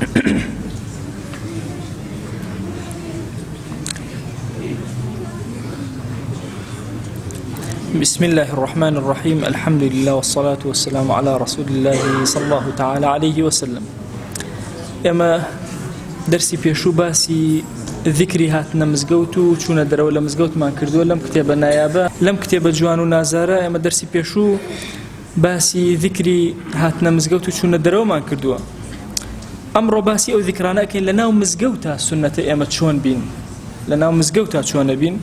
بسم الله الرحمن الرحيم الحمد لله والصلاة والسلام على رسول الله صلى الله تعالى عليه وسلم ئێمە دەرسی پێشوو باسی ذیکری هاتنە مزگەوت و چوونە دەرەوە لە مزگەوتمان کردووە لەم کتێبە نایابە لەم کتێبە جوان و نازارە ئێمە دەرسی پێشوو باسی ذیکری هاتنە مزگەوت و چوونە دەرەوەمان کردووە ئەمڕۆ باسی ئەو ذیکرانە ئەکەین لە ناو مزگەوتا سوننەتە ئێمە چۆن بین لە ناو مزگەوتا چۆنە بین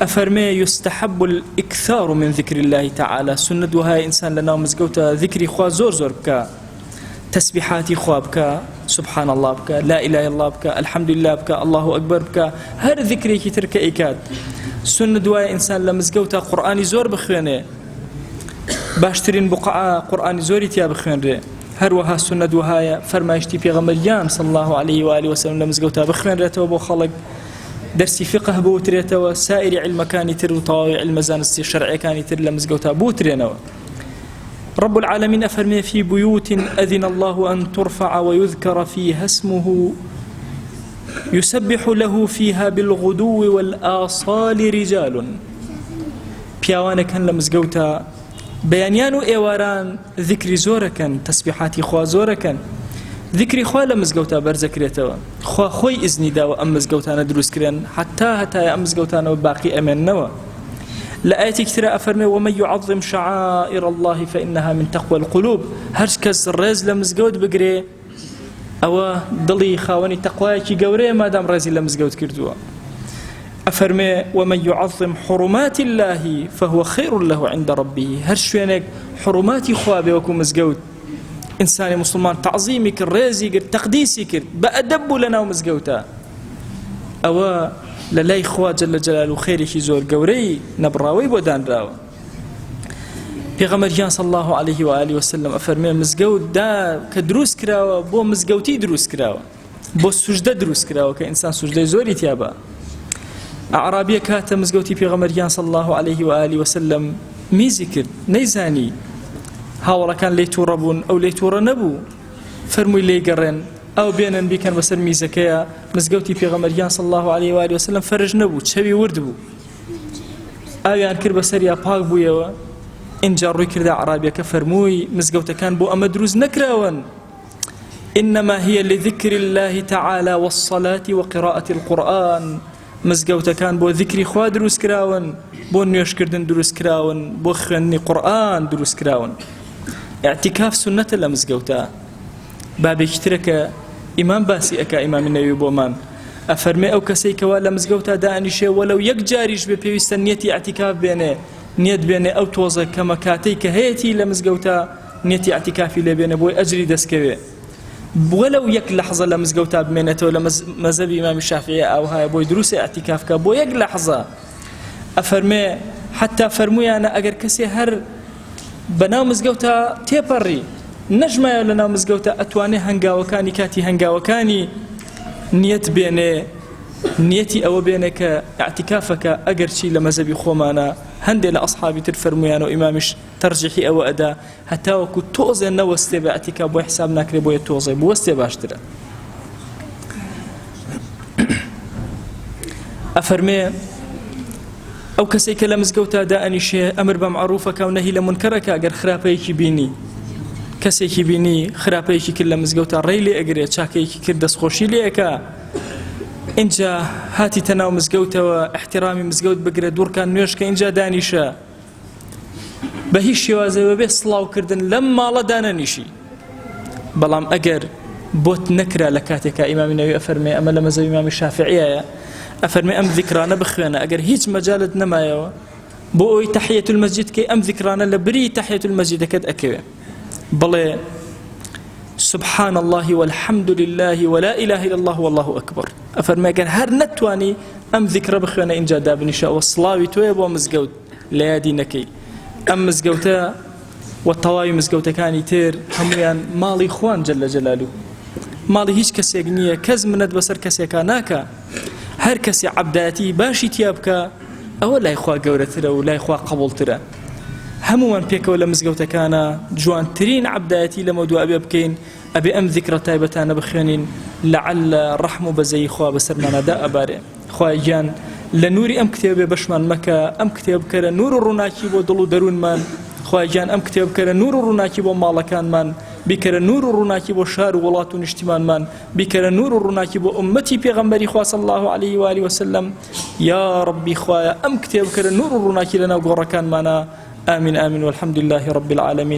ئەفەرمێ يستحب الإكثار من ذكر الله تعالى سنة وهاي إنسان لە ناو مزگەوتا ذکری خوا زۆر زۆر بکە تەسبیحاتی خوا بکە سبحان الله بکە لا إله إلا الله بکە الحمد لله بکە الله أكبر بکە هەر ذکرێکی تر کە ئەیکات سنة دوای ئینسان لە مزگەوتا قورئانی زۆر بخوێنێ باشترین بقعە قورئانی زۆری تیا بخوێنرێ هەروەها سوننەت وەهایە فەرمایشتی پێغەمبەر گیان صلی الله علیه و آله وسلم لە مزگەوتا بخوێنرێتەوە بۆ خەڵک دەرسی فقه بوترێتەوە سائری علمەکانی تر و تەواوی علمە زانستی شەرعیەکانی تر لە مزگەوتا بوترێنەوە رب العالمين أفرمي في بيوت أذن الله أن ترفع ويذكر فيها اسمه يسبح له فيها بالغدو والآصال رجال پیاوانێک هەن لە مزگەوتا بەیانیان و ئێواران ذیکری زۆرەکەن تەسبیحاتی خوا زۆرەکەن ذیکری خوا لە مزگەوتا بەرزەکرێتەوە خوا خۆی ئیزنی داوە ئەم مزگەوتانە دروستکرێن حتا هەتایە ئەم مزگەوتانەوە باقی ئەمێننەوە لە ئاەتێکی ترا ئەفەرمێ ومن يعظم شعائر الله فإنها من تقوى القلوب هەر کەس ڕێز لە مزگەوت بگرێ ئەوە دڵی خاوەنی تەقوایەکی گەورەیە مادام ڕێزی لە مزگەوت کردووە ئەفەرمێ ومن يعظم حرمات الله فهو خير له عند ربه هەر شوێنێک حرماتی خوا بێ وەکو مزگەوت ئینسانی مسلمان تعظیمی کرد ڕێزی کرد تەقدیسی کرد بە ئەدەب بوو لە ناو مزگەوتە ئەوە لە لای خوا جل جلال و خێرێکی زۆر گەورەی نەبڕاوەی بۆ دانراوە پێغەمبەر گیان صلی الله علیه و آله وسلم ئەفەرمێ مزگەوت دا کە دروست کراوە بۆ مزگەوتی دروست کراوە بۆ سوژدە دروست کراوە کە ئینسان سوژدەی زۆری تیابە ئەعرابیە کاتە مزگەوتی پێغەمبەر گیان صلی الله علیه و آله وسلم میزی کرد نەیزانی هاوڵەکان لێی تووڕە بوون ئەو لێی تووڕە نەبوو فەرمووی لێی گەڕێن ئەو بێنن بیکەن بەسەر میزەکەیە مزگەوتی پێغەمبەر گیان صلی الله علیه و آله وسلم فەرش نەبوو چەوی ورد بوو ئاویان کرد بەسەریا پاک بوویەوە ئینجا ڕووی کردە عرابیەکە فەرمووی مزگەوتەکان بۆ ئەمە دروست نەکراون إنما هي لذكر الله تعالى والصلاة وقراءة القرآن مزگەوتەکان بۆ ذکری خوا دروست کراون بۆ نوێژکردن دروست کراون بۆ خوێندنی قورئان دروست کراون اعتکاف سنەتە لە مزگەوتە بابێکی ترە کە ئیمام باسی ئەکا ئیمامی نەوی بۆمان ئەفەرمێ ئەو کەسەی کەوا لە مزگەوتا دانیشێ وەلەو یەک جاریش بێ پێویستە نیەتی ئیعتیکاف بێنێ نیەت بێنێ ئەو تۆزە کەمە کاتەی کە هەیەتی لە مزگەوتا نیەتی ئیعتیکافی لێ بێنێ بۆی ئەجری دەستکەوێ وەلەو یەک لەحزە لە مزگەوتا بمێنێتەوە لە مەزەبی ئیمامی شافعی ئاوهایە بۆی دروستە ئیعتیکاف کە بۆ یەک لەحزە ئەفەرمێ حتا فەرموویانە ئەگەر کەسێ هەر بەناو مزگەوتا تێپەڕی نەژمایە لە ناو مزگەوتە ئەتوانێ هەنگاوەکانی کاتی هەنگاوەکانی نیەت بێنێ نیەتی ئەوە بێنێ کە ئیعتیکافەکە ئەگەرچی لە مەزەبی خۆمانە هەندێ لە ئەسحابی تر فەرموویانە و ئیمامیش تەرجیحی ئەوە ئەدا هەتاوەکو تۆزێ نەوەستێ بە ئیعتیکاف بۆی حساب ناکرێ بۆیە تۆزێ بوەستێ باشترە ئەفەرمێ ئەو کەسێک کە لە مزگەوتا دائەنیشێ ئەمر بە مەعروفەکە و نەهی لە مونکەرەکە گەر خراپەیەکی بینی کەسێکی بینی خراپەیەکی کرد لە مزگەوتا ڕێی لێ ئەگرێ چاکەیەکی کرد دەستخۆشی لێ ئەکا ئینجا هاتیتە ناو مزگەوتەوە احترامی مزگەوت بگرە دوڕکان نوێژکە ئینجا دانیشە بە هیچ شێوازێ بەبێ سڵاوکردن لەم ماڵە دانەنیشی بەڵام ئەگەر بۆت نەکرا لە کاتێکا ئیمامی نەوی ئەفەرمێ ئەمە لە مەزەبی ئیمامی شافعیایە ئەفەرمێ ئەم ذیکرانە بخوێنە ئەگەر هیچ مەجالت نەمایەوە بۆ ئەوەی تەحیەت المەسجد کەی ئەم ذیکرانە لە بری تەحیەت المەسجدەکەت ئەکەوێ بڵێ سبحان الله والحمد لله ولا إله إلا الله والله أكبر ئەفەرمێ گەر هەر نەتوانی ئەم ذیکرە بخوێنە ئینجا دابنیشە ئەوە سڵاوی تۆیە بۆ مزگەوت لە یادی نەکەی ئەم مزگەوتە و تەواوی مزگەوتەکانی تر هەمویان ماڵی خوان جل جلالو ماڵی هیچ کەسێک نییە کەس منەت بەسەر کەسێکا ناکە هەر کەسی عەبدایەتی باشی تیا بکە ئەوە لای خوا گەورەترە و لای خوا قبوڵترە هەمووان پێکەوە لە مزگەوتەکانە جوانترین عەبدایەتی لەمە دو ئەبێ بکەین. ئەبێ ئەم زیکرە تایبەتانە بخوێنین لەعل ڕەحم و بەزەیی خوا بەسەرمانا دائەبارێ. خوایە گیان لە نوری ئەم کتێبە بێ بەشمان مەکە، ئەم کتێبە بکەرە نور و ڕووناکی بۆ دڵ و دەروونمان، خوایە گیان ئەم کتێبە بکەرە نور و ڕووناکی بۆ ماڵەکانمان، بیکەرە نور و ڕووناکی بۆ شار و وڵات و نیشتیمانمان، بیکەرە نور و ڕووناکی بۆ ئوممەتی پێغەمبەری خوا صلی اللە علیه و آله وسلم. یا ربی خوایە ئەم کتێبە بکەرە نور و ڕووناکی لەناو گۆڕەکانمانا. آمین آمین والحمد لله رب العالمین.